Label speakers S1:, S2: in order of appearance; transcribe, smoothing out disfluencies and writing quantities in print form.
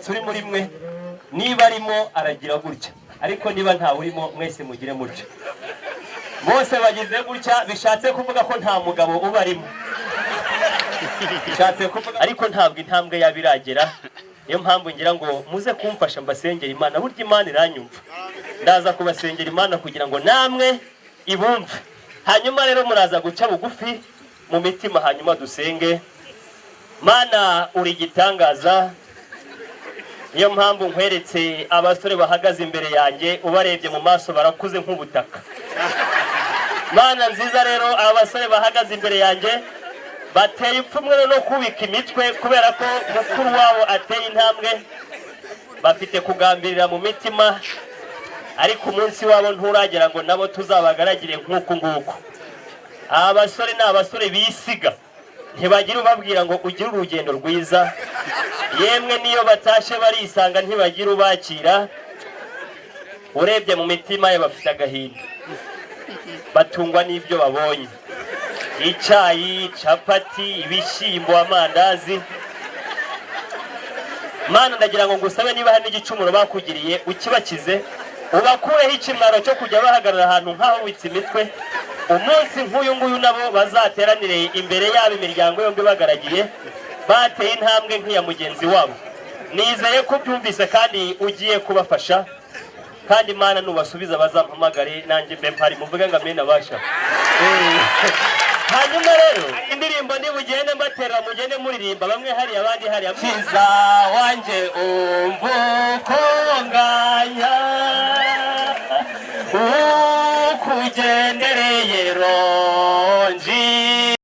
S1: Umwubatsi uri muri mwe. Niba arimo aragira gutya, ariko niba ntawe urimo, mwese mugire mutya. Bose bagize gutya, bishatse kuvuga ko nta mugabo uba arimo, bishatse kuvuga, ariko ntabwo intambwe yaba iragera. Niyo mpamvu ngira ngo muze kumfasha mbasengera Imana. Burya Imana iranyumva. Ndaza kubasengera Imana kugira ngo namwe ibumve. Hanyuma rero muraza guca bugufi mu mitima, hanyuma dusenge. Mana, uri igitangaza. Niyo mpamvu nkweretse abasore bahagaze imbere yanjye. Ubarebye mu maso barakuze nk'ubutaka. Mana nziza, rero aba basore bahagaze imbere yanjye bateye ipfunwe no kubika imitwe kubera ko mukuru wabo ateye intambwe. Bafite kugambirira mu mitima, ariko umunsi wabo nturagera ngo nabo tuzabagaragire nk'uku nguku. Aba basore ni abasore bisiga, ntibagira ubabwira ngo ugire urugendo rwiza. Yemwe, niyo batashe barisanga, ntibagira ubakira. Urebye mu mitima ye bafite agahinda, batungwa n'ibyo babonye: icyayi, capati, ibishyimbo, amandazi. Mana, ndagira ngo ngusabe, niba hari n'igicumuro bakugiriye ukibakize, ubakureho ikimwaro cyo kujya bahagarara ahantu nk'aho witse imitwe. Umunsi nk'uyu nguyu nabo bazateranire imbere yabo, imiryango yombi bagaragiye, bateye intambwe nk'iya mugenzi wabo. Nizeye ko ubyumvise kandi ugiye kubafasha. Kandi Imana, nubasubiza bazampamagare nanjye mbe mpari. Muvuge ngo amena abasha. Hanyuma rero indirimbo nibugende mbatera, mugende muririmba, bamwe hariya, abandi hariya. Kiza wanjye, umva uko nganya.